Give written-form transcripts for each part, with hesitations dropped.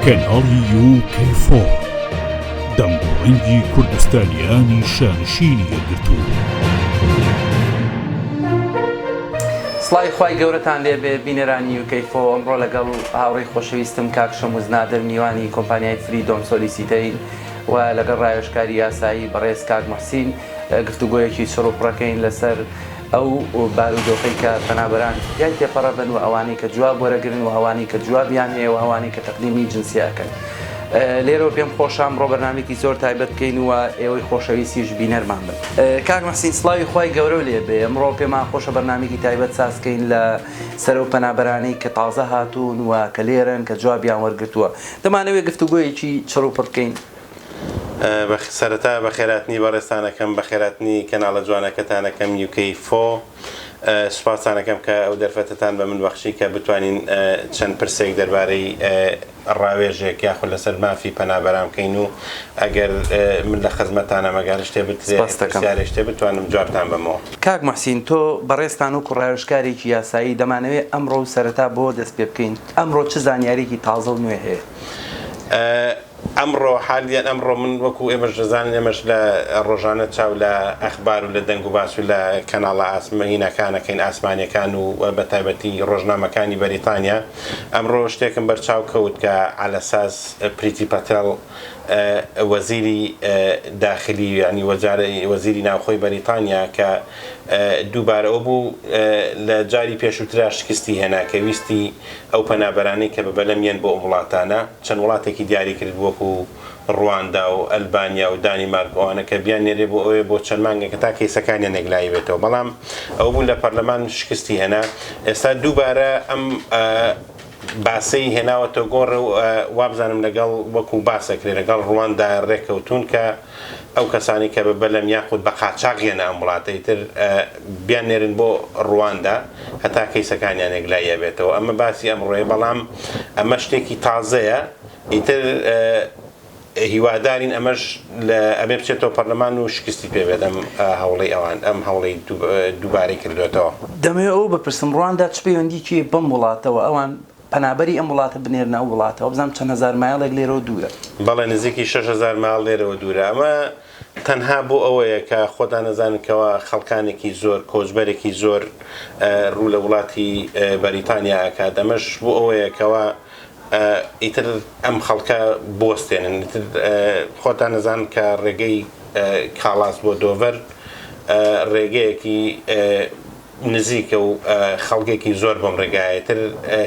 کەناڵی یو کەی فۆر دەنگ و ڕەنگی کوردستانیانی شانشینی یەکگرتوو. سڵاوی خوای گەورەتان لێبێ بینەرانی یوکەی فۆ ئەمڕۆ لەگەڵ هاوڕێی خۆشەویستم کاک شەموز نادر میوانی کۆمپانیای فریدۆم سۆلیسیتەرین و لەگەڵ ڕاوێژکاری یاسایی بەڕێز کاک موحسین گفتوگۆیەکی چڕ و پڕەکەین لەسەر ئەو بارودۆخەی کە پەنابەران پیای تێپەڕەبن و ئەوانەی کە جواب وەرەگرن و ئەوانەی کە جوابیان هەیە و ئەوانەی کە تەقدیمی جنسیە ئەکەن. لێرەوە پێم خۆشە ئەمڕۆ بەرنامەیەکی زۆر تایبەت بکەین و ئێوەی خۆشەویستیش بینەرمان بن. کاک موحسین سڵاوی خوای گەورەو لێ بێ ئەمڕۆ پێمان خۆشە بەرنامەیەکی تایبەت ساز کەین لە سەر ئەو پەنابەرانەی کە تازە هاتوون و کە لێرەن کە جوابیان وەرگرتووە دەمانەوێ گفتوگۆیەکی چڕ و پڕ بکەین. سەرەتا بەخێراتنی بەڕێزتان ئەکەم بەخێراتنی کەناڵە جوانەکەتان ئەکەم UK فۆ سوپاستان ئەکەم کە ئەو دەرفەتەتان بە من بەخشی کە بتوانین چەند پرسێک دەربارەی ڕاوێژێک یاخود لەسەر مافی پەنابەران بکەین و ئەگەر من لە خزمەتانم ئەگەر شتێ بترێ سپاست دەکەم. پرسیارێک شتێ بتوانم جوابتان بەمەوە. کاک موحسین تۆ بەڕێزتان وەکو ڕاوێژکارێکی یاسایی دەمانەوێ ئەمڕۆ و سەرەتا بۆ دەست پێ بکەین ئەمڕۆ چ زانیاریەکی تازە و نوێ هەیە؟ ئەمڕۆ حالیەن ئەمڕۆ من وەکو ئێمەش دەزانن ئێمەش لە ڕۆژانە چاو لە ئەخبار و لە دەنگ و باس و لە کەناڵە ئاسمەینەکان ئەکەین ئاسمانیەکان و بە تایبەتی ڕۆژنامەکانی بەریتانیا ئەمڕۆ شتێکم بەرچاو کەوت کە عەلەساس پریتی پەتێڵ وەزیری داخلی یعنی وەزیری ناوخۆی بەریتانیا کە دووبارە ئەو بوو لە جاری پێشووترا شکستی هێنا کە ویستی ئەو پەنابەرانەی کە بە بەلەم یەن بۆ ئەم وڵاتانە، چەند وڵاتێکی دیاری کرد وەکو ڕواندا و ئەلبانیا و دانیمارک ئەوانە کە بیاننێرێ بۆ ئەوێ بۆ چەند مانگێکە تا کەیسەکانیان یەکلایی بێتەوە بەڵام ئەوە بوو لە پەرلەمان شکستی هێنا ئێستا دووبارە ئەم باسەی هێناوەتە گۆڕ و وابزانم لەگەڵ وەکو باسەکرێ لەگەڵ ڕواندا ڕێککەوتوون کە ئەو کەسانەی کە بە بەلەم یاخود بە قاچاغ یەنە ئەم وڵاتە ئیتر بیان نێرن بۆ ڕواندا هەتا کەیسەکانیان یەکلایی ئەبێتەوە ئەمە باسی ئەمڕۆیە بەڵام ئەمە شتێکی تازەیە ئیتر هیوادارین ئەمەش لە ئەبێ بچێتەوە پەرلەمان و شکستی پێ بێت ئەم هەوڵەی ئەوان ئەم هەوڵەی دووبارەی کردوێتەوە. دەمەوێت ئەوە بپرسم ڕواندا چ پەیوەندیکی بەم وڵاتەوە ئەوان پەنابەری ئەم وڵاتە بنێرنە ئەو وڵاتە، وابزانم چەند هەزار مایڵێک لێرەوە دوورە. بەڵێ نزیکی 6000 مایڵ لێرەوە دوورە. ئەمە تەنها بۆ ئەوەیە کە خۆتان ئەزانن کەوا خەڵکانێکی زۆر، کۆچبەرێکی زۆر ڕوو لە وڵاتی بەریتانیا ئەکات. ئەمەش بۆ ئەوەیە کەوا ئیتر ئەم خەڵکە بوەستێنن. ئیتر خۆتان ئەزانن کە ڕێگەی کاڵاس بۆ دۆڤەر ڕێگەیەکی نزیکە و خەڵکێکی زۆر بەم ڕێگایە تر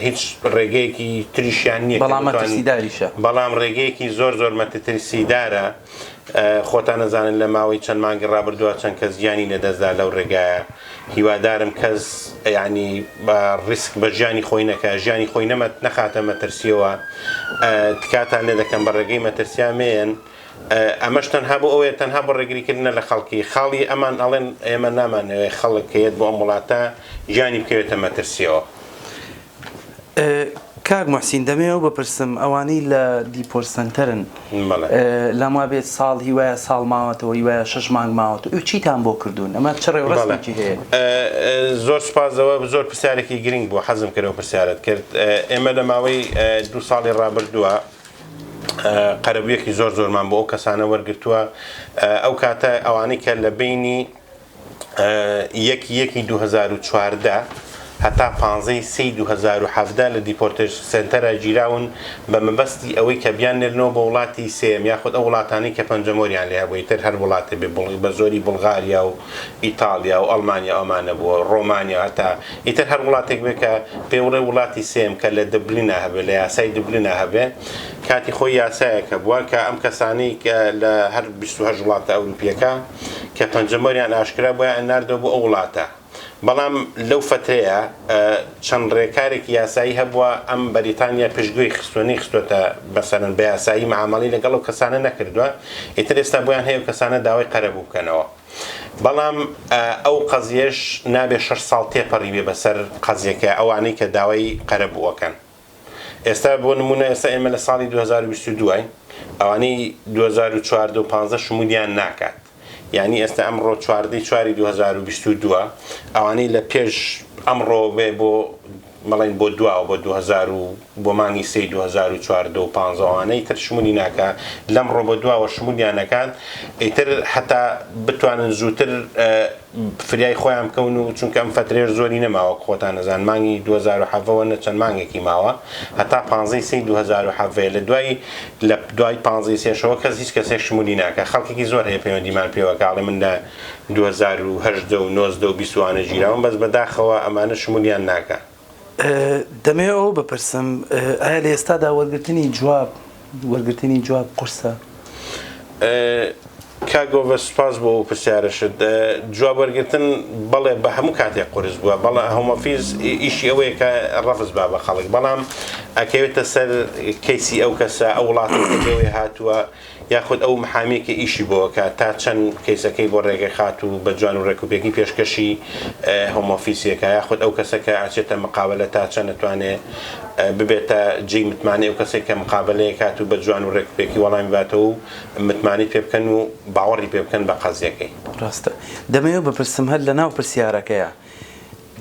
هیچ ڕێگەیەکی تریشیان نییە بەڵام مەترسیداریشە بەڵام ڕێگەیەکی زۆر زۆر مەترسیدارە خۆتان ئەزانن لە ماوەی چەند مانگی ڕابردووە چەند کەس گیانی لەدەستدا لەو ڕێگایە هیوادارم کەس یعنی بە ڕیسک بە ژیانی خۆی نەکە ژیانی خۆی نەمەت نەخاتە مەترسیەوە تکاتان لێ دەکەم بە ڕێگەی مەترسیا مێن ئەمەش تەنها بۆ ئەوەیە تەنها بۆ ڕێگری کردنە لە خەڵکی خاڵی ئەمان ئەڵێن ئێمە نامانەوێ خەڵک کە یەت بۆ ئەم وڵاتە گیانی بکەوێتە مەترسیەوە. کاک موحسین دەمەوێ ئەو بپرسم ئەوانەی لە deport center ن لام وابێت ساڵ هیوایە ساڵ ماوەتەوە هیوایە شەش مانگ ماوەتەوە ئێوە چیتان بۆ کردوون ئەمە چ ڕێوڕەسمێکی هەیە؟ زۆر سوپاس ئەوە زۆر پرسیارێکی گرنگ بوو حەزم کرد ئەو پرسیارەت کرد ئێمە لە ماوەی دوو ساڵی ڕابردووە قەرەبوویەکی زۆر زۆرمان بۆ ئەو کەسانە وەرگرتووە ئەو کاتە ئەوانەی کە لە بینی یەکی یەکی 2014 هەتا پانزەی سێی 2017 لە deportation center ە گیراون بە مەبەستی ئەوەی کە بیان نێرنەوە بۆ وڵاتی سێیەم یاخود ئەو وڵاتانەی کە پەنجەمۆریان لێ هەبوو ئیتر هەر وڵاتێ بێ بە زۆری بوڵغاریا و ئیتاڵیا و ئەڵمانیا ئەمانە بووە ڕۆمانیا هەتا ئیتر هەر وڵاتێک بێ کە پێ وڵێ وڵاتی سێم کە لە دبلینا هەبێ لە یاسای دبلینا هەبێ کاتی خۆی یاسایەکە بووە کە ئەم کەسانی کە لە هەر 28 وڵاتە ئەوروپیەکە کە پەنجەمۆریان ئاشکرا بۆیان ئەناردەوە بۆ ئەو وڵاتە بەڵام لەو فەترەیە چەند ڕێکارێکی یاسایی هەبووە ئەم بەریتانیا پشتگوێی خستووە نەیخستووەتە مەسەلەن بە یاسایی مەعامەڵەی لەگەڵ ئەو کەسانە نەکردووە ئیتر ئێستا بۆیان هەیە ئەو کەسانە داوای قەرەبوو بکەنەوە بەڵام ئەو قەزیەش نابێ شەش ساڵ تێپەڕی بێ بەسەر قەزیەکە ئەوانەی کە داوای قەرەبوو ئەکەن ئێستا بۆ نمونە ئێستا ئێمە لە ساڵی 2022 ین ئەوانەی 2014 و 15 شمولیان ناکات یعنی ئێستا ئەمڕۆ چواردەی چواری 2022 ئەوانەی لە پێش ئەمڕۆ بێ بۆ. بەڵێن بۆ دواوە بۆ 2000 و بۆ مانگی سێی 2014 و 15 ئەوانە ئیتر شمولی ناکا لەمڕۆ بۆ دواوە شمولیان ئەکات ئیتر هەتا بتوانن زووتر فریای خۆیان بکەون و چونکە ئەم فەترەیەش زۆری نەماوە وەک خۆتان ئەزان مانگی 2017 وە نە چەند مانگێکی ماوە هەتا پانزەی سێی 2017 لە دوای لە دوای پانزەی سێشەوە کەس هیچ کەسێک شمولی ناکا خەڵکێکی زۆر هەیە پەیوەندیمان پێوە کە ئەڵێ من لە 2018 و 19 و 20 وانە گیراوم بەس بەداخەوە ئەمانە شمولیان ناکا. دەمەوێ ئەوە بپرسم ئایا لە ئێستادا وەرگرتنی جواب وەرگرتنی جواب قورسە؟ کاک گۆڤە سوپاس بۆ ئەو پرسیارەشت. جواب وەرگرتن بەڵێ بە هەموو کاتێک قورس بووە، بەڵێ Home Office ئیشی ئەوەیە کە ڕەفز با بە خەڵک، بەڵام ئەکەوێتە سەر کەیسی ئەو کەسە، ئەو وڵاتەی کە لێوەی هاتووە، یاخود ئەو محامیەی کە ئیشی بۆ ئەکات تا چەند کەیسەکەی بۆ ڕێکەخات و بە جوان و ڕێکوپێکی پێشکەشی Home Office ی ئەکا، یاخود ئەو کەسە کە ئەچێتە مقابەلە تا چەند ئەتوانێ ببێتە جێی متمانەی ئەو کەسەی کە مقابەلەی ئەکات و بە جوان و ڕێکوپێکی وەڵامی باتەوە و متمانەی پێ بکەن و باوەڕی پێ بکەن بە قەزیەکەی. ڕاستە. دەمەوێت بپرسم هەر لەناو پرسیارەکەیا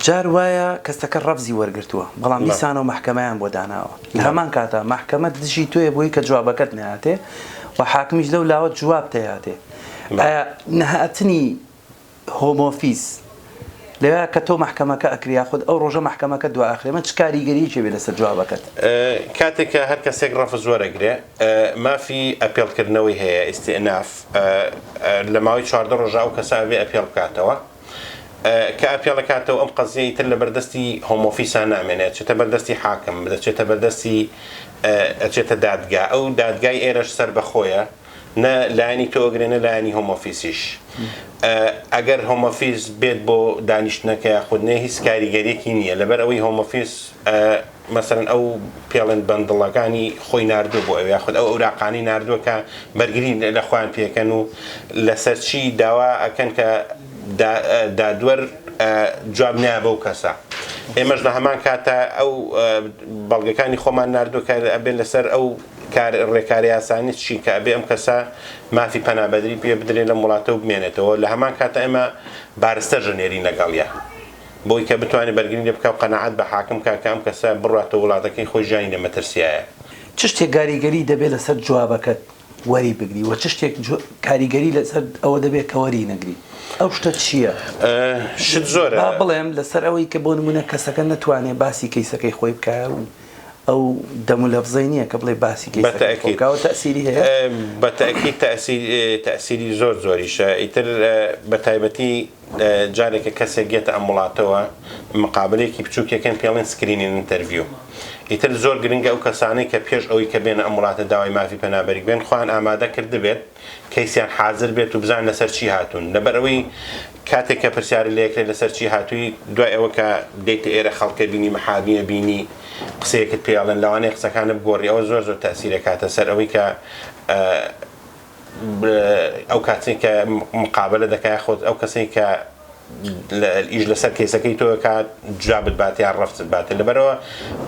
جار وایە کەسەکە ڕەفزی وەرگرتووە بەڵام دیسانەوە مەحکەمەیان بۆ داناوە لە هەمان کاتا مەحکەمە دژی تۆیە بۆی کە جوابەکەت نەیاتێ و حاکمیش لەو لاوە جواب تەیاتێ ئایا نەهاتنی Home Office لەویا کە تۆ مەحکەمەکە ئەکرێ یاخود ئەو ڕۆژە مەحکەمەکە دوا ئەخرێ من چ کاریگەریەکی بێ لەسەر جوابەکەت؟ کاتێک کە هەر کەسێک ڕەفز وەرەگرێ مافی appeal کردنەوەی هەیە، استئناف، لە ماوەی 14 ڕۆژا ئەو کەسە ئەبێ appeal بکاتەوە. کە appeal ئەکاتەوە ئەم قەزیە ئیتر لە بەردەستی Home Office ا نامێنێ ئەچێتە بەردەستی حاکم دەچێتە بەردەستی ئەچێتە دادگا ئەو دادگای ئێرەش سەربەخۆیە نە لایەنی تۆ ئەگرێ نە لایەنی Home Office یش ئەگەر Home Office بێت بۆ دانیشتنەکە یاخود نێ هیچ کاریگەریەکی نییە لەبەر ئەوەی Home Office مەسەلەن ئەو پێڵێن bundle ەکانی خۆی ناردووە بۆ ئەوێ یاخود ئەو ئەوراقانەی ناردووە کە بەرگری لە خۆیان پێکەن و لەسەر چی داوا ئەکەن کە دادوەر جواب نایە بەو کەسە ئێمەش لە هەمان کاتە ئەو بەڵگەکانی خۆمان ناردووە کە ئەبێ لەسەر ئەو کار ڕێکارە یاسانی چی کە ئەبێ ئەم کەسە مافی پەنابەدری پێ بدرێ لەم وڵاتە و بمێنێتەوە لە هەمان کاتە ئێمە بارستەش ئەنێرین لەگەڵیا. بۆی کە بتوانێت بەرگری لێ بکا و قەناعەت بە حاکم بکا کە ئەم کەسە بڕواتەوە وڵاتەکەی خۆی ژیانی لە مەترسیایە. چ شتێک گاریگەری دەبێت لەسەر جوابەکەت وەری بگری وە چ شتێک کاریگەری لەسەر ئەوە دەبێت کە وەری نەگری ئەو شتە چییە؟ شت زۆرە. با بڵێم لەسەر ئەوەی کە بۆ نمونە کەسەکە نەتوانێت باسی کەیسەکەی خۆی بکا و ئەو دەم و لەفزەی نییە کە بڵێ باسی کەیسەکەی خۆی بکا ئەوە تەئسیری هەیە؟ بە تەئکید تەئسیری زۆر زۆریشە ئیتر بە تایبەتی جارێک کە کەسێک یەتە ئەم وڵاتەوە مقابلەیەکی بچوک یەکەن پێڵێن screening interview ئیتر زۆر گرنگە ئەو کەسانەی کە پێش ئەوەی کە بێنە ئەم وڵاتە داوای مافی پەنابەری بێن خۆیان ئامادە کردبێت کەیسیان حازر بێت و بزان لەسەر چی هاتوون لەبەر ئەوەی کاتێک کە پرسیاری لێکرێت لەسەر چی هاتووی دوای ئەوە کە دێتە ئێرە خەڵکە بینی محامیە بینی قسەیەکت پێڵێن لەوانەیە قسەکانت بگۆڕی ئەوە زۆر زۆر تەئسیرەکاتە سەر ئەوەی کە ئەو کاتەی کە مقابلە دەکا یاخود ئەو کەسەی کە ئیش لەسەر کەیسەکەی تۆ کات جوابت بات یان ڕەفتت باتێ لەبەرەوە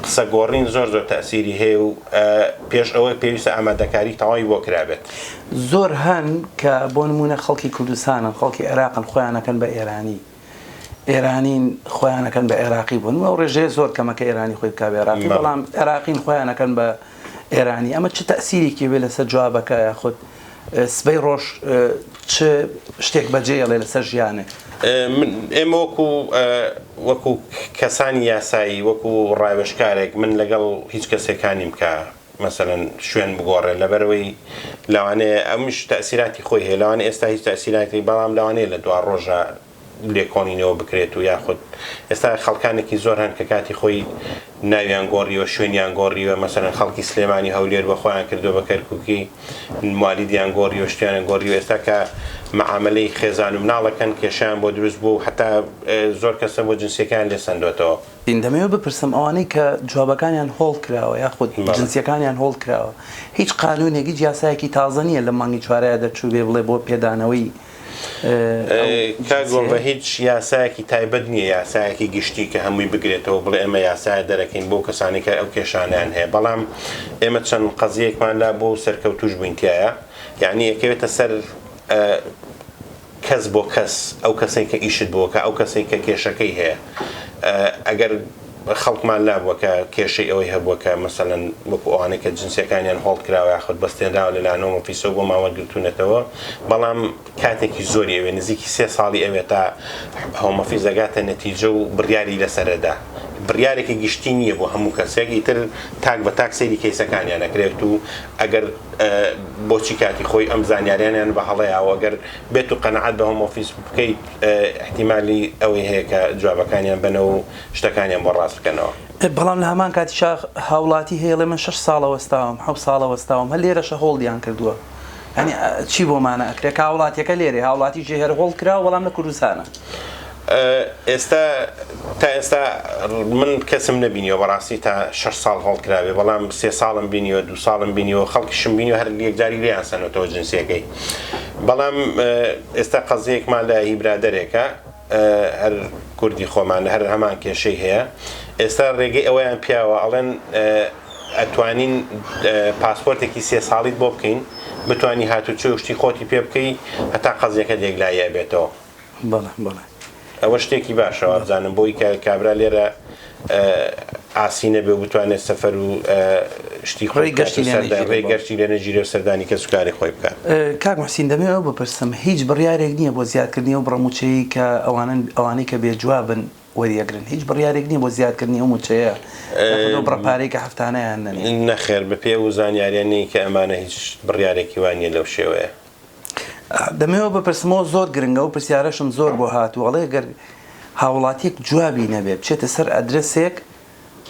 قسە گۆڕین زۆر زۆر تەسیری هەیە و پێش ئەوەی پێویستە ئامادەکاری تەواوی بۆ کرابێت. زۆر هەن کە بۆ نموونە خەڵکی کوردستانن خەڵکی عێراقن خۆیان ئەکەن بە ئێرانی ئێرانین خۆیان ئەکەن بە عێراقی بۆ نموونە ئەو ڕێژەیە زۆر کەمە کە ئێرانی خۆی بکا بە عێراقی بەڵام عێراقین خۆیان ئەکەن بە ئێرانی ئەمە چ تەئسیرێکی بێ لەسەر جوابەکە یاخود سبەی ڕۆژ چ شتێک بەجێ ئەڵێ لەسەر ژیانێ؟ من ئێمە وەکو وەکو کەسانی یاسایی وەکو ڕاوێژکارێک من لەگەڵ هیچ کەسێکانیم کە مەسەلەن شوێن بگۆڕێ لەبەرئەوەی لەوانەیە ئەمیش تەئسیراتی خۆی هەیە لەوانەیە ئێستا هیچ تەئسیراتی بەڵام لەوانەیە لە دوا ڕۆژا لێکۆڵینەوە بکرێت و یاخود ئێستا خەڵکانێکی زۆر هەن کە کاتی خۆی ناویان گۆڕیوە شوێنیان گۆڕیوە مەسەلەن خەڵکی سلێمانی هەولێر بە خۆیان کردووە بە کەرکوکی موالیدیان گۆڕیوە شتیان گۆڕیوە ئێستا کە معاملەی خێزان و مناڵەکەن کێشیان بۆ دروست بوو و حتا زۆر کەسە بۆ جنسیەکەیان لێ سەندۆتەوە. دەمەوێت بپرسم ئەوانەی کە جوابەکانیان hold کراوە یاخود جنسیەکانیان hold کراوە هیچ قانونێک هیچ یاسایەکی تازە نییە لەم مانگی چوارەیا دەرچووبێ بڵێ بۆ پێدانەوەی ئەو کاک گۆڤە جنسیەیە؟ هیچ یاسایەکی تایبەت نییە یاسایەکی گشتی کە هەمووی بگرێتەوە بڵێ ئێمە یاسایە دەرەکەین بۆ کەسانی کە ئەو کێشانەیان هەیە بەڵام ئێمە چەند قەزیەیەکمان لا بوو و سەرکەوتوش بووین تیایا یعنی ئەکەوێتە سەر کەس بۆ کەس ئەو کەسەی کە ئیشت بۆ کە ئەو کەسەی کە کێشەکەی هەیە ئەگەر خەڵکمان لابووە کە کێشەی ئەوەی هەبووە کە مەسەلەن وەکو ئەوانەی کە جنسیەکانیان hold کراوە یاخود بەستێنراوە لەلایەن Home Office ەوە بۆمان وەرگرتوونەتەوە، بەڵام کاتێکی زۆری ئەوێ نزیکی سێ ساڵی ئەوێ تا Home Office دەگاتە نەتیجە و بڕیاری لەسەرەدا. بڕیارێکی گشتی نییە بۆ هەموو کەسێک، ئیتر تاک بە تاک سەیری کەیسەکانیان ئەکرێت و ئەگەر بۆچی کاتی خۆی ئەم زانیاریانیان بە هەڵەیاوە گەر بێت و قەناعەت بە Home Office بکەیت ئیحتیمالی ئەوەی هەیە کە جوابەکانیان بەنەوە و شتەکانیان بۆ ڕاست بکەنەوە. بەڵام لە هەمان کاتیشا هاوڵاتی هەیە ئەڵێ من شەش ساڵە وەستاوم حەوت ساڵە وەستاوم هەر لێرەشە hold یان کردووە یانی چی بۆمانە ئەکرێ کە هاوڵاتیەکە لێرەیە هاوڵاتی ژێ هەر hold کراوە بەڵام لە کوردستانە. ئێستا تا ئێستا من کەسم نەبینیوە بەڕاستی تا شەش ساڵ hold کرابێ بەڵام سێ ساڵم بینیوە دوو ساڵم بینیوە خەڵکیشم بینیوە هەر یەکجاری لێیان سەنەتەوە جنسیەکەی بەڵام ئێستا قەزیەکمان لە هی برادەرێکە هەر کوردی خۆمان هەر هەمان کێشەی هەیە ئێستا ڕێگەی ئەوەیان پیاوە ئەڵێن ئەتوانین پاسپۆرتێکی سێ ساڵیت بۆ بکەین بتانی هاتوچۆ شتی خۆتی پێ بکەی هەتا قەزیەکە یەکلایی ئەبێتەوە. بەڵێ بەڵێ. ئەوە شتێکی باشە وابزانم بۆی کە کابرا لێرە ئاسی نەبێ و بتوانێت سەفەر و شتی خۆی گەشتی ڕێی گەشتی لێ نەگیرێ و سەردانی کەسوکاری خۆی بکات. کاک موحسین دەمەوێ ئەوە بپرسم هیچ بڕیارێک نییە بۆ زیادکردنی ئەو بڕە مووچەیەی کە ئەوانەن ئەوانەی کە بێ جوابن وەریئەگرن هیچ بڕیارێک نییە بۆ زیادکردنی ئەو مووچەیە یاخود ئەو بڕە پارەی کە هەفتانە یان نەنێ؟ نەخێر بەپێی ئەو زانیاریانەی کە ئەمانە هیچ بڕیارێکی وا نییە لەو شێوەیە. دەمەوێ بپرسمەوە زۆر گرنگە ئەو پرسیارەشم زۆر بۆ هاتوو ئەڵێ گەر هاوڵاتیەک جوابی نەبێ بچێتە سەر ئەدرەسێک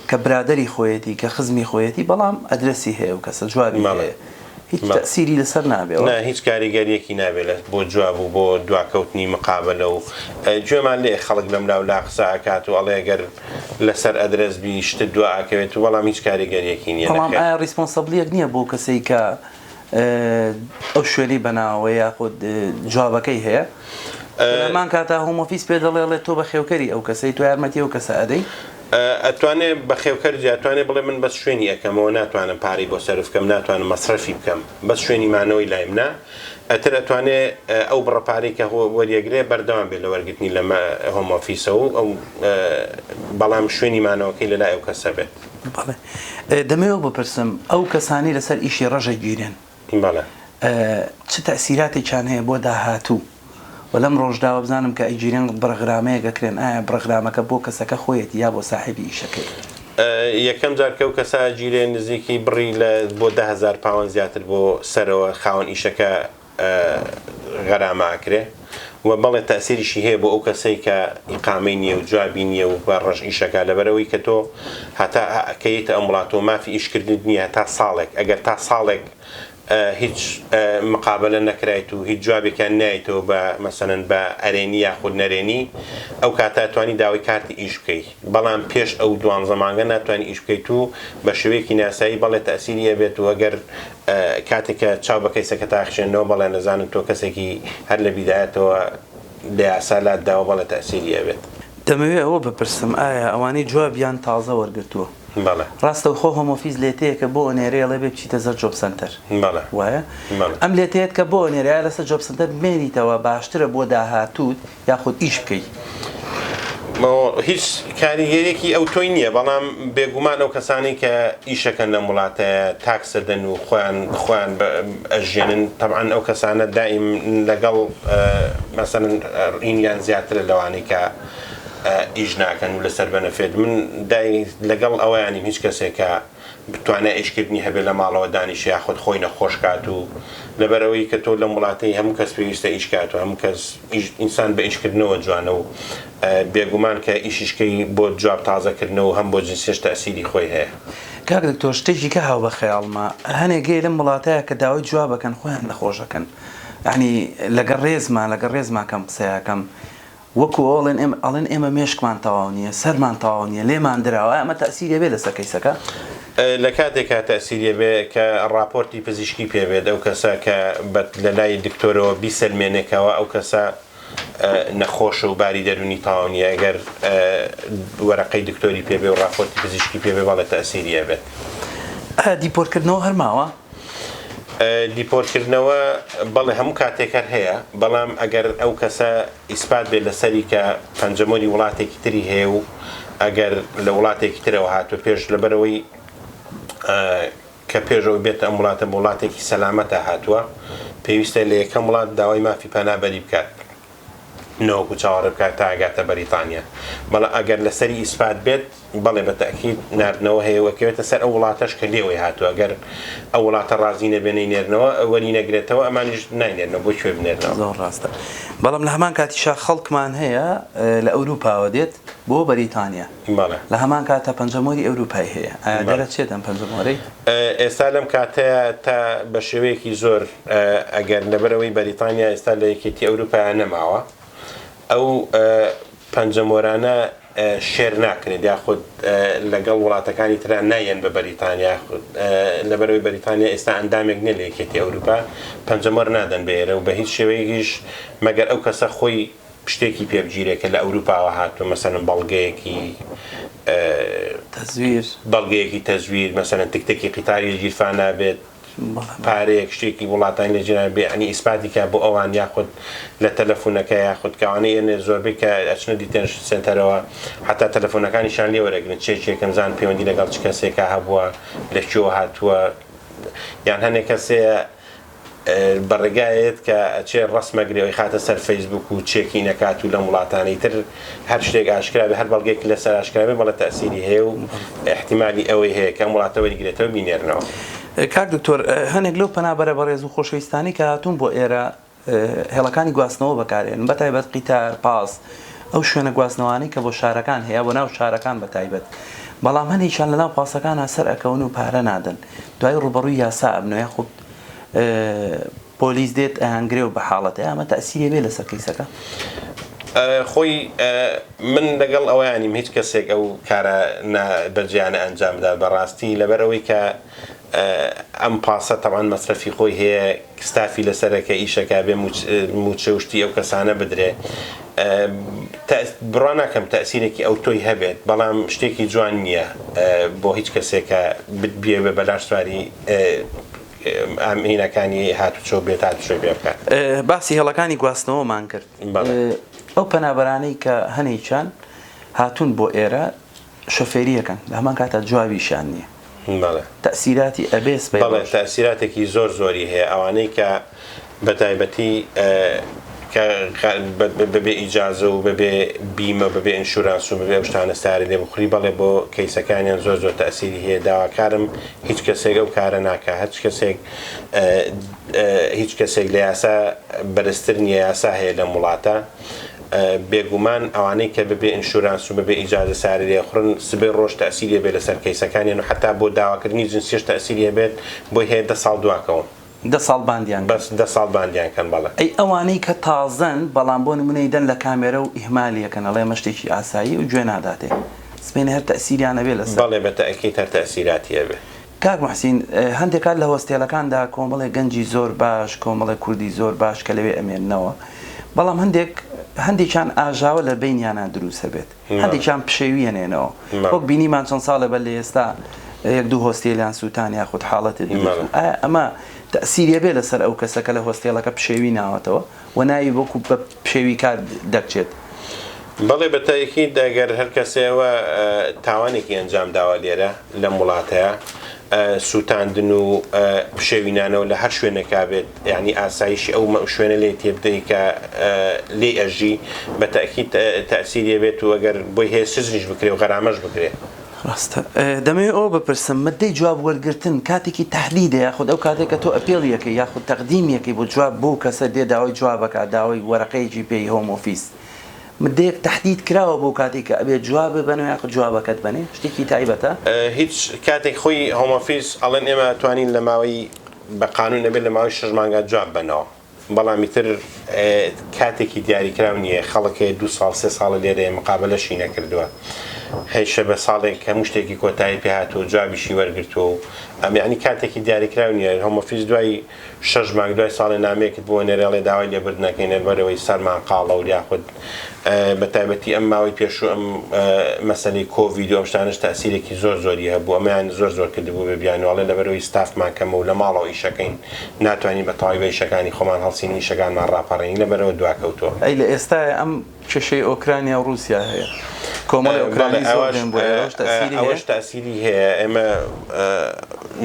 کە برادەری خۆیەتی کە خزمی خۆیەتی بەڵام ئەدرەسی هەیە و کەسە جوابی هەیە هیچ تەسیری لەسەر نابێ نا هیچ کاریگەریەکی نابێت لە بۆ جواب و بۆ دواکەوتنی مقابلە و گوێمان لێ خەڵک لەم لاو لا قسە ئەکات و ئەڵێ گەر لەسەر ئەدرەس بی شتت دوا ئەکەوێت و بەڵام هیچ کاریگەریەکی نییە بەڵام ئایا responsible یەک نییە بۆ کەسەی کە ئەو شوێنەی بەناوە یاخود جوابەکەی هەیە لەمان کاتا Home Office پێ دەڵێ ڵێ تۆ بەخێوکەری ئەو کەسەی تۆ یارمەتی ئەو کەسە ئەدەی. ئەتوانێ بەخێوکەر جا ئەتوانێ بڵێ من بەس شوێنی ئەکەمەوە ناتوانم پارەی بۆ سەرف کەم ناتوانم مەسرەفی بکەم بەس شوێنی مانەوەی لای منە ئەتر ئەتوانێ ئەو بڕە پارەی کە وەریەگرێ بەردەوام بێت لە وەرگرتنی لە Home Office ەوە ئەو بەڵام شوێنی مانەوەکەی لە لای ئەو کەسە بێت. بەڵێ دەمەوێت بپرسم ئەو کەسانەی لەسەر ئیشی ڕەش ئەگیرێن بەڵێ. چ تەئسیراتێکیان هەیە بۆ داهاتوو و لەم ڕۆژدا وابزانم کە ئەگیرێن بڕە غرامەیەک ئەکرێن ئایا بڕە غرامەکە بۆ کەسەکە خۆیەتی یا بۆ ساحێبی ئیشەکەی؟ یەکەم جار کە ئەو کەسە ئەگیرێ نزیکی بڕی لە بۆ 10000 پاوەند زیاتر بۆ سەرەوە خاوەن ئیشەکە غەرامە ئەکرێ و بەڵێ تەئسیریشی هەیە بۆ ئەو کەسەی کە ئیقامەی نییە و جوابی نییە و بە ڕەش ئیشەکا لەبەرئەوەی کە تۆ هەتا کە یەیتە ئەم وڵاتەوە مافی ئیشکردنت نییە هەتا ساڵێک ئەگەر تا ساڵێک هیچ مقابەلە نەکرایت و هیچ جوابێکیان نایتەوە بە مەسەلەن بە ئەرێنی یاخود نەرێنی ئەو کاتە ئەتوانی داوای کارتی ئیش بکەی بەڵام پێش ئەو دوانزە مانگە ناتوانی ئیش بکەیت و بە شێوەیەکی ناسایی بەڵێ تەئسیری ئەبێت و ئەگەر کاتێک کە چاو بە کەیسەکەتا ئەخشێننەوە بەڵێ نەزانن تۆ کەسێکی هەر لە بیدایەتەوە لە یاسا لات داوە بەڵێ تەئسیری ئەبێت. دەمەوێ ئەوە بپرسم ئایا ئەوانەی جوابیان تازە وەرگرتووە بەڵێ. ڕاستەوخۆ Home Office لێتەیەکە بۆ ئەنێرێ ئەڵێ بێ بچیتە زەر job centre بەڵێ. وایە؟ بەڵێ. ئەم لێتەیەت کە بۆ ئەنێرێ ئایا لەسەر job centre بمێنیتەوە باشترە بۆ داهاتووت یاخود ئیش بکەی؟ هیچ کاریگەریەکی ئەوتۆی نییە، بەڵام بێگومان ئەو کەسانەی کە ئیشەکەن لەم وڵاتەیە tax ئەدەن و خۆیان خۆیان ئەژێنن تەبعەن ئەو کەسانە دائیم لەگەڵ مەسەلەن ڕینیان زیاترە لەوانەی کە ئیش ناکەن و لەسەر benefit من دای لەگەڵ ئەوەیانیم هیچ کەسێک کە توانای ئیشکردنی هەبێت لە ماڵەوە دانیشێ یاخود خۆی نەخۆش کات و لەبەرئەوەی کە تۆ لەم وڵاتەی هەموو کەس پێویستە ئیش کات و هەموو کەس ئیش ئینسان بە ئیشکردنەوە جوانە و بێگومان کە ئیشیش کەی بۆ جواب تازە کردنەوە و هەم بۆ جنسیەش تەئسیری خۆی هەیە. کاک دکتۆر شتێکی کە هاو بە خەیاڵما هەنێک گەی لەم وڵاتەیە کە داوای جواب ئەکەن خۆیان نەخۆش ئەکەن یانی لەگەڵ ڕێزما لەگەڵ ڕێزما کەم قسەیەکەم وەکو ئەڵێن ئێمە ئەڵێن ئێمە مێشکمان تەواو نییە سەرمان تەواو نییە لێمان دراوە ئایا ئەمە تەئسیری ئەبێ لەسەر کەیسەکە؟ لە کاتێکا تەئسیری ئەبێ کە ڕاپۆرتی پزیشکی پێ بێت ئەو کەسە کە بە لە لای دکتۆرەوە بیسەلمێنێ کەوا ئەو کەسە نەخۆشە و باری دەروونی تەواو نییە گەر وەرەقەی دکتۆری پێ بێ و ڕاپۆرتی پزیشکی پێ بێ بەڵێ تەئسیری ئەبێت. ئایا deport کردنەوە هەر ماوە؟ deport کردنەوە بەڵێ هەموو کاتێک هەر هەیە بەڵام ئەگەر ئەو کەسە ئیسپات بێت لەسەری کە پەنجەمۆری وڵاتێکی تری هەیە و ئەگەر لە وڵاتێکی ترەوە هاتووە پێش لەبەرەوەی کە پێش ئەوەی بێتە ئەم وڵاتە بۆ وڵاتێکی سەلامەتە هاتووە پێویستە لە یەکەم وڵات داوای مافی پەنابەری بکات نەوەکو چاوەڕێ بکات تا ئەگاتە بەریتانیا بەڵام ئەگەر لەسەری ئیسپات بێت بەڵێ بە تەئکید ناردنەوە هەیە و ئەکەوێتە سەر ئەو وڵاتەش کە لێوەی هاتووە گەر ئەو وڵاتە ڕازی نەبێ نەینێرنەوە وەری نەگرێتەوە ئەمانیش ناینێرنەوە بۆ کوێ بنێرنەوە. زۆر ڕاستە بەڵام لە هەمان کاتیشا خەڵکمان هەیە لە ئەوروپاوە دێت بۆ بەریتانیا بەڵێ. لە هەمان کاتا پەنجەمۆری ئەوروپای هەیە ئایا دەرەچێت ئەم پەنجەمۆرەی؟ ئێستا لەم کاتەیا تا بە شێوەیەکی زۆر ئەگەر لەبەرئەوەی بەریتانیا ئێستا لە یەکێتی ئەوروپایا نەماوە ئەو پەنجەمۆرانە share ناکرێت یاخود لەگەڵ وڵاتەکانی ترا نایەن بە بەریتانیا لەبەرەوەی بەریتانیا ئێستا ئەندامێک نیە لە یەکێتی ئەوروپا پەنجەمۆر نادەن بە ئێرە و بە هیچ شێوەیەکیش مەگەر ئەو کەسە خۆی شتێکی پێ بگیرێ کە لە ئەوروپاوە هاتووە مەسەلەن بەڵگەیەکی تەزویر بەڵگەیەکی تەزویر مەسەلەن تکتێکی قیتاری لە گیرفانا بێت پارەیەک شتێکی وڵاتانی لە جیران بێ یانی ئیسپاتی کا بۆ ئەوان یاخود لە تەلەفونەکە یاخود کەوانەی ئێنێ زۆربەی کە ئەچنە detention center ەوە حتا تەلەفۆنەکانیشان لێ وەرەگرن چێکێکم زان پەیوەندی لەگەڵ چ کەسێکا هەبووە لە کوێوە هاتووە یان هەنێک کەسەیە بە ڕێگایەت کە ئەچێ ڕەسمەگرێ ئەیخاتە سەر فەیسبوک و چێکین ئەکات و لەم وڵاتانەی تر هەر شتێک ئاشکرا بێ هەر بەڵگەیەکی لەسەر ئاشکرا بێ بەڵێ تەئسیری هەیە و ئیحتیمالی ئەوەی هەیە کە ئەم وڵاتە وەریگرێتەوە بینێرنەوە. کاک دکتۆر هەنێک لەو پەنابەرە بەڕێز و خۆشەویستانەی کە هاتوون بۆ ئێرە هێڵەکانی گواستنەوە بەکارێنن بە تایبەت قیتار، پاس، ئەو شوێنە گواستنەوانەی کە بۆ شارەکان هەیە بۆ ناو شارەکان بە تایبەت بەڵام هەنێکیان لە ناو پاسەکانا سەر ئەکەون و پارە نادەن دوای ڕووبەڕووی یاسا ئەبنەوە یاخود پۆلیس دێت ئەیانگرێ و بە حاڵەتێ ئەمە تەئسیری ئەبێ لەسەر کەیسەکە؟ خۆی من لەگەڵ ئەوەیانیم هیچ کەسێک ئەو کارە نا بەجێیانە ئەنجام بدات بەڕاستی لەبەر ئەوەی کە ئەم پاسە تەبعەن مەسرەفی خۆی هەیە ستافی لەسەرە کە ئیشەکە بێ موچە و شتی ئەو کەسانە بدرێ بڕوا ناکەم تەئسیرێکی ئەوتۆی هەبێت بەڵام شتێکی جوان نییە بۆ هیچ کەسێک کە بێ بەلاش سواری ئامینەکانی هاتوچۆ بێت هاتوچۆی پێ بکات. باسی هێڵەکانی گواستنەوەمان کرد ئەو پەنابەرانەی کە هەنێکیان هاتوون بۆ ئێرە شۆفێریەکەن لە هەمان کاتا جوابیشیان نییە تەئسیراتی ئەبێ سبەی بەڵێ ڕۆژ. تەئسیراتێکی زۆر زۆری هەیە ئەوانەی کە بە تایبەتی کە بەبێ ئیجازە و بەبێ بیمە بەبێ insurance و بەبێ ئەو شتانە سارە لێ بخوری بەڵێ بۆ کەیسەکانیان زۆر زۆر تەئسیری هەیە داواکارم هیچ کەسێک ئەو کارە ناکا هەچ کەسێک هیچ کەسێک لە یاسا بەرزتر نییە یاسا هەیە لەم وڵاتە بێگومان ئەوانەی کە بەبێ insurance و بەبێ ئیجازە سارە لێ ئەخورن سبەی ڕۆژ تەئسیری ئەبێت لەسەر کەیسەکانیان و حەتا بۆ داواکردنی جنسیەش تەئسیری ئەبێت بۆی هەیە دە ساڵ دواکەون. دە ساڵ باندیان کەن. بەس دە ساڵ باندیان کەن بەڵێ. ئەی ئەوانەی کە تازەن بەڵام بۆ نمونە ئەیدەن لە کامێرە و ئیهمالی ئەکەن ئەڵێ ئەمە شتێکی ئاساییە و گوێ ناداتێ سبەینێ هەر تەئسیریان ئەبێ لەسەر. بەڵێ بە تەئکید هەر تەئسیراتی ئەبێ. کاک موحسین هەندێک کات لە هۆستێلەکاندا کۆمەڵێک گەنجی زۆر باش کۆمەڵێک کوردی زۆر باش کە لەوێ ئەمێننەوە بەڵام هەندێک هەندێکیان ئاژاوە لە بەینیانا دروست ئەبێت هەندێکیان پشێوی ئەنێنەوە وەک بینیمان چەند ساڵێ بەر لە ئێستا یەک دوو هۆستێلیان سووتان یاخود حاڵەتێ دروست بوو ئایا ئەمە تەئسیری ئەبێ لەسەر ئەو کەسە کە لە هۆستێلەکە پشێوی ناوەتەوە و ناوی وەکو بە پشێویکار دەرچێت؟ بەڵێ بە تەئکید ئەگەر هەر کەسێ ئەوە تاوانێکی ئەنجام داوە لێرە لەم وڵاتەیا سووتاندن و پشێوینانەوە لە هەر شوێنێکا بێت یانی ئاسایشی ئەو شوێنە لێ تێبدەی کە لێی ئەژی بە تەئکید تەئسیری ئەبێت و ئەگەر بۆی هەیە سجنیش بکرێ و غەرامەش بکرێ. ڕاستە. دەمەوێ ئەوە بپرسم مدەی جواب وەرگرتن کاتێکی تەحدیدە یاخود ئەو کاتەی کە تۆ appeal ی ئەکەی یاخود تەقدیمی ئەکەی بۆ جواب بۆو کەسە دێ داوای جواب ئەکات داوای وەرەقەیەکی پێی Home Office مدەیەک تەحدید کراوە بۆ کاتێک کە ئەبێ جواب ببەنەوە یاخود جوابەکەت بەنێ شتێکی تایبەتە؟ هیچ کاتێک خۆی Home Office ئەڵێن ئێمە ئەتوانین لە ماوەی بە قانون ئەبێت لە ماوەی شەش مانگا جواب بەنەوە بەڵام ئیتر کاتێکی دیاریکراو نییە خەڵک هەیە دوو ساڵ سێ ساڵە لێرەیە مقابەلەشی نەکردووە هەیشە بە ساڵێک هەموو شتێکی کۆتایی پێ هاتووە جوابیشی وەرگرتووە و ئەم یعنی کاتێکی دیاریکراو نییە Home Office دوای شەش مانگ دوای ساڵێ نامەیەکت بۆ ئەنێرێ ئەڵێ داوای لێبوردن ئەکەین لەبەرئەوەی سەرمان قاڵە و یاخود بە تایبەتی ئەم ماوەی پێشوو ئەم مەسەلەی کۆڤید و ئەم شتانەش تەئسیرێکی زۆر زۆری هەبوو ئەمەیان زۆر زۆر کردبوو بە بیانوو ئەڵێ لەبەرئەوەی ستافمان کەمە و لە ماڵەوە ئیشەکەین ناتوانین بە تەواوی بە ئیشەکانی خۆمان هەڵسین و ئیشەکانمان ڕاپەڕێنین لەبەرئەوە دواکەوتووە. ئەی لە ئێستایا ئەم کێشەی ئۆکرانیا و ڕووسیا هەیە. کۆمەڵی ئۆکرانی زۆر دێن بۆ ئێرە، ئەوەش تەئسیری هەیە؟ ئەوەش تەئسیری هەیە، ئێمە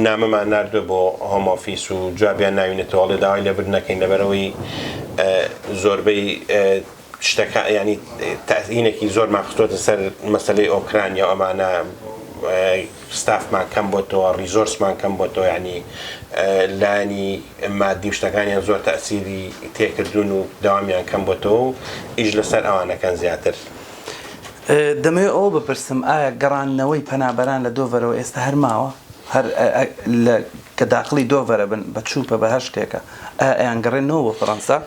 نامەمان ناردووە بۆ Home Office و جوابیان ناوینەتەوە، ئەڵێ داوای لێبوردن ئەکەین لەبەرئەوەی زۆربەی شتەکە یانی تەئسینێکی زۆرمان خستۆتە سەر مەسەلەی ئۆکرانیا و ئەمانە ستافمان کەم بۆتەوە resource مان کەم بۆتەوە یانی لایەنی مادی و شتەکانیان زۆر تەئسیری تێکردوون و دەوامیان کەم بۆتەوە و ئیش لەسەر ئەوانەکەن زیاتر. دەمەوێت ئەوە بپرسم ئایا گەڕاندنەوەی پەنابەران لە دۆڤەرەوە ئێستا هەر ماوە؟ هەر لە کە داخڵی دۆڤەرە بن بە چووپە بە هەر شتێکە ئایا ئەیانگەڕێننەوە بۆ فەڕەنسا؟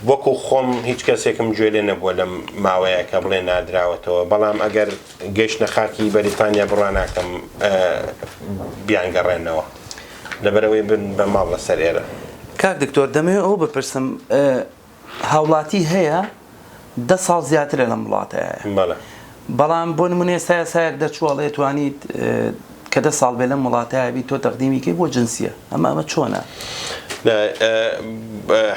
وەکو خۆم هیچ کەسێکم گوێ لێ نەبووە لەم ماوەیە کە بڵێ نادراوەتەوە، بەڵام ئەگەر گەیشتنە خاکی بەریتانیا بڕوا ناکەم بیانگەڕێنەوە لەبەرئەوەی بن بە ماڵ لەسەر ئێرە. کاک دکتۆر دەمەوێت ئەوە بپرسم هاوڵاتی هەیە دە ساڵ زیاترە لەم وڵاتەیە بەڵێ. بەڵام بۆ نمونە ئێستا یاسایەک دەرچووە ئەڵێ توانیت کە دە ساڵ بێ لەم وڵاتەیا بی تۆ تەقدیمی کەی بۆ جنسیە ئەمە ئەمە چۆنە؟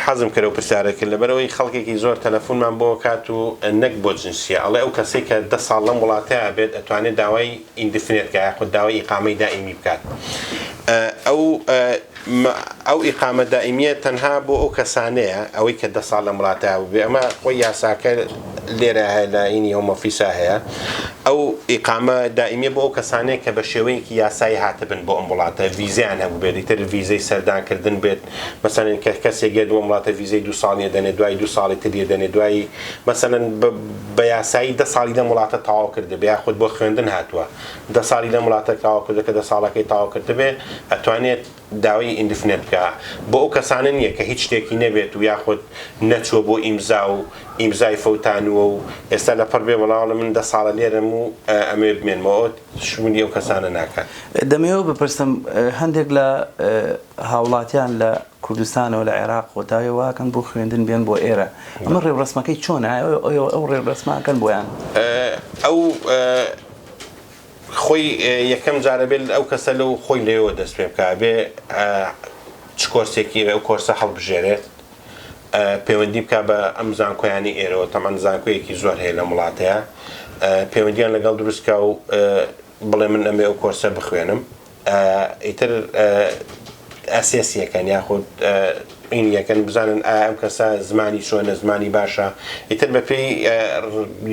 حەزم کرد ئەو پرسیارە کرد لەبەرئەوەی خەڵکێکی زۆر تەلەفونمان بۆ کات و نەک بۆ جنسیە ئەڵێ ئەو کەسەی کە دە ساڵ لەم وڵاتەیا بێت ئەتوانێت داوای indefinite کا یاخود داوای ئیقامەی دائیمی بکات ئەو ئەو ئیقامە دائیمیە تەنها بۆ ئەو کەسانەیە ئەوەی کە دە ساڵ لەم وڵاتە بووبێ ئەمە خۆی یاساکە لێرە هەیە لە ئینی Home Office ا هەیە ئەو ئیقامە دائیمیە بۆ ئەو کەسانەیە کە بە شێوەیەکی یاسایی هاتبن بۆ ئەم وڵاتە ڤیزەیان هەبووبێت ئیتر ڤیزەی سەردانکردن بێت مەسەلەن کە کەسێک یەت بۆ ئەم وڵاتە ڤیزەی دوو ساڵی ئەدەنێ دوای دوو ساڵی تر یەدەنێ دوایی مەسەلەن بە یاسایی دە ساڵی لەم وڵاتە تەواو کردبێ یاخود بۆ خوێندن هاتووە دە ساڵی لەم وڵاتە تەواو کردوە کە دە ساڵەکەی تەواو کردبێ ئەتوانێت داوای indefinite بکا بۆ ئەو کەسانە نیە کە هیچ شتێکی نەبێت و یاخود نەچوە بۆ ئیمزا و ئیمزای فەوتانوە و ئێستا لەپڕ بێ وەڵا وەڵا من دە ساڵە لێرەم و ئەمەوێ بمێنمەوە ئەوە شمولی ئەو کەسانە ناکات. دەمەوێ بپرسم هەندێک لە هاوڵاتیان لە کوردستانەوە لە عێراقەوە داوای واکەن بۆ خوێندن بێن بۆ ئێرە ئەمە ڕێوڕەسمەکەی چۆنە ئێوە ئەو ڕێوڕەسمە ئەکەن بۆیان؟ ئەو خۆی یەکەم جار ئەبێ ئەو کەسە لەو خۆی لەوێوە دەست پێ بکا ئەبێ چ کۆرسێکی ئەوێ ئەو کۆرسە هەڵبژێرێت پەیوەندی بکا بە ئەم زانکۆیانی ئێرەوە تەمان زانکۆیەکی زۆر هەیە لەم وڵاتەیە پەیوەندیان لەگەڵ دروست کا و بڵێ من ئەمێ ئەو کۆرسە بخوێنم ئیتر assess یەکەن یاخود ئینیەکەن بزانن ئایا ئەم کەسە زمانی چۆنە زمانی باشە ئیتر بەپێی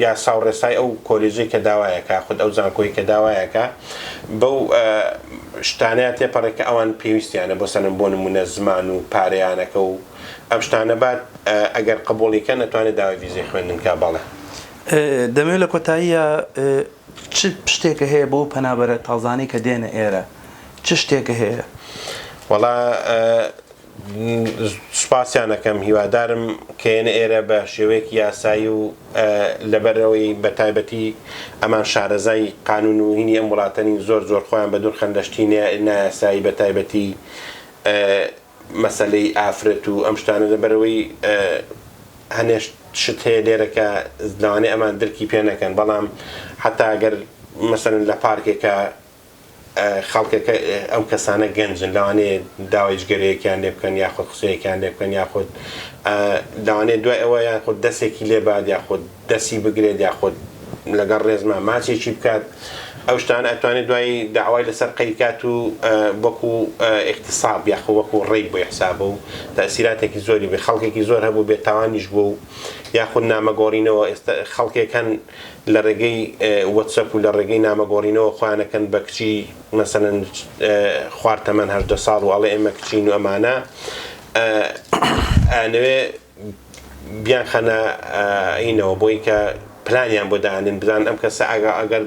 یاسا و ڕێسای ئەو کۆلێژەی کە داوایەکە خود ئەو زانکۆی کە داوایەکە بەو شتانەیە تێپەڕێک کە ئەوان پێویستیانە بۆ سەنم بۆ نمونە زمان و پارەیانەکە و ئەم شتانە بات ئەگەر قبوڵیکەن ئەتوانێت داوای ڤیزەی خوێندن کا بەڵێ. دەمەوێت لە کۆتاییە چ شتێکە هەیە بۆ پەنابەرە تازانەی کە دێنە ئێرە چ شتێکە هەیە؟ وەڵا سوپاسیان ئەکەم هیوادارم کە یەنە ئێرە بە شێوەیەکی یاسایی و لەبەرئەوەی بە تایبەتی ئەمان شارەزای قانون و هینی ئەم وڵاتە نین زۆر زۆر خۆیان بە دوور خەن لە شتی نایاسایی بە تایبەتی مەسەلەی ئافرەت و ئەم شتانە لەبەرئەوەی هەنێ شت هەیە لێرە کە لەوانەیە ئەمان درکی پێ نەکەن بەڵام حەتا گەر مەسەلەن لە پارکێکا خەڵکەکە ئەو کەسانە گەنجن لەوانەیە داوای جگەرەیەکیان لێ بکەن یاخود قسەیەکیان لێ بکەن یاخود لەوانەیە دوای ئەوە یاخود دەستێکی لێ بات یاخود دەستی بگرێت یاخود لەگەڵ ڕێزما ماچێکی بکات ئەو شتانە ئەتوانێت دوایی داوای لەسەر قەید کات و وەکو اغتصاب یاخۆ وەکو rape بۆی حسابە و تەئسیراتێکی زۆری بێ خەڵکێکی زۆر هەبوو بێ تاوانیش بوو و یاخود نامەگۆڕینەوە ئێستا خەڵکێک هەن لە ڕێگەی وەتسەپ و لە ڕێگەی نامەگۆڕینەوە خۆیانەکەن بە کچی مەسەلەن خوار تەمەن 18 ساڵ و ئەڵێ ئێمە کچین و ئەمانە ئەیانەوێ بیانخەنە ئینەوە بۆی کە پلانیان بۆ دانێن بزان ئەم کەسە ئەگە ئەگەر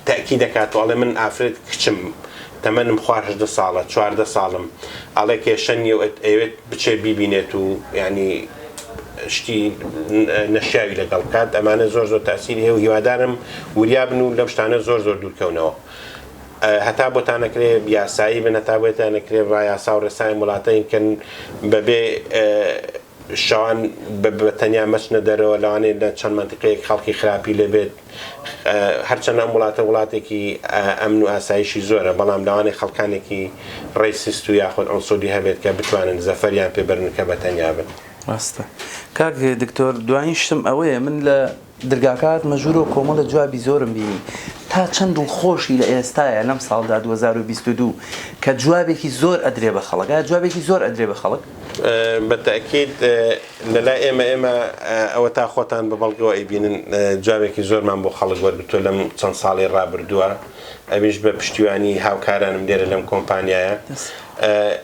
تەکی دەکات و ئەڵێ من ئافرەت کچم تەمەنم خوار هەژدە ساڵە چواردە ساڵم ئەڵێ کێشە نییە و ئەیەوێت بچێت بیبینێت و یعنی شتی نەشیاوی لەگەڵ بکات ئەمانە زۆر زۆر تاسیری هەیە و هیوادارم وریابن و لەم شتانە زۆر زۆر دوورکەونەوە هەتا بۆتان ئەکرێ یاسایی بن هەتا بۆتان ئەکرێ ڕا یاسا و ڕێسای وڵاتەین کەن بەبێ شەوان بە تەنیا مەچنە دەرەوە لەوانەیە لە چەند مەنتیقەیەک خەڵکی خراپی لێبێت هەرچەند ئەم وڵاتە وڵاتێکی ئەمن و ئاسایشی زۆرە بەڵام لەوانەیە خەڵکانێکی racist و یاخود عنصری هەبێت کە بتوانن زەفەریان پێ بەرن کە بە تەنیا بن. ڕاستە کاک دکتۆر دوایین شتم ئەوەیە من لە. درگاکە هاتمە ژوورەوە کۆمەڵێ جوابی زۆرم بینی تا چەند دڵخۆشی لە ئێستایا لەم ساڵدا 2022 کە جوابێکی زۆر ئەدرێ بە خەڵک ئایا جوابێکی زۆر ئەدرێ بە خەڵک؟ بە تەئکید لە لای ئێمە ئێمە ئەوەتا خۆتان بە بەڵگەوە ئەیبینن جوابێکی زۆرمان بۆ خەڵک وەرگرتووە لەم چەند ساڵەی ڕابردووە ئەویش بە پشتیوانی هاوکارانم لێرە لەم کۆمپانیایە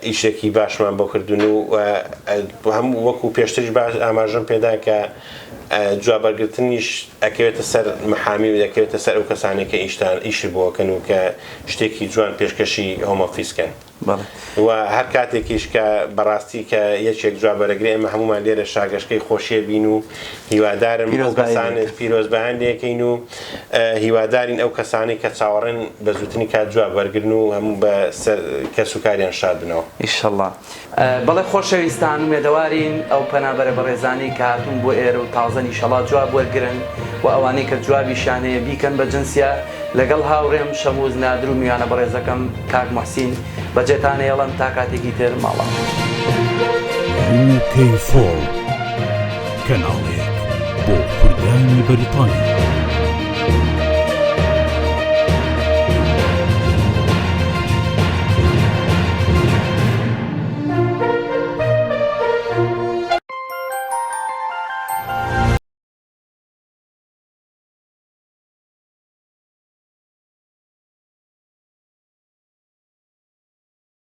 ئیشێکی باشمان بۆ کردون و هەموو وەکو پێشتریش باش ئاماژەم پێدا کە جوابەرگرتنیش ئەکەوێتە سەر محامی و دەکەوێتە سەر ئەو کەسانێک کە ئیشتان ئیشی بۆکەن و کە شتێکی جوان پێشکەشی Home Office کەن. بەڵێ. و هەر کاتێکیش کە بەڕاستی کە یەکێک جواب وەرەگرێ ئێمە هەموومان لێرە شاگەشکەی خۆشیە بین و هیوادارم ئەو پیرۆزبایی کەسانە لێ بکەن. پیرۆزبایان لێکەین و هیوادارین ئەو کەسانەی کە چاوەڕێن بە زووترین کات جواب وەرگرن و هەموو بە سەر کەس و کاریان شاد بنەوە. ئیشەڵا. بەڵێ خۆشەویستان ئومێدەوارین ئەو پەنابەرە بەڕێزانەی کە هاتوون بۆ ئێرە و تازەن ئیشەڵا جواب وەرگرن و ئەوانەی کە جوابیشیان هەیە بیکەن بە جنسیە لەگەڵ هاوڕێم شەموز نادر و میوانە بەڕێزەکەم کاک موحسین بەجێتان ئەیەڵم تا کاتێکی تر ماڵاوای. UK4 کەناڵێک بۆ کوردانی بەریتانیا.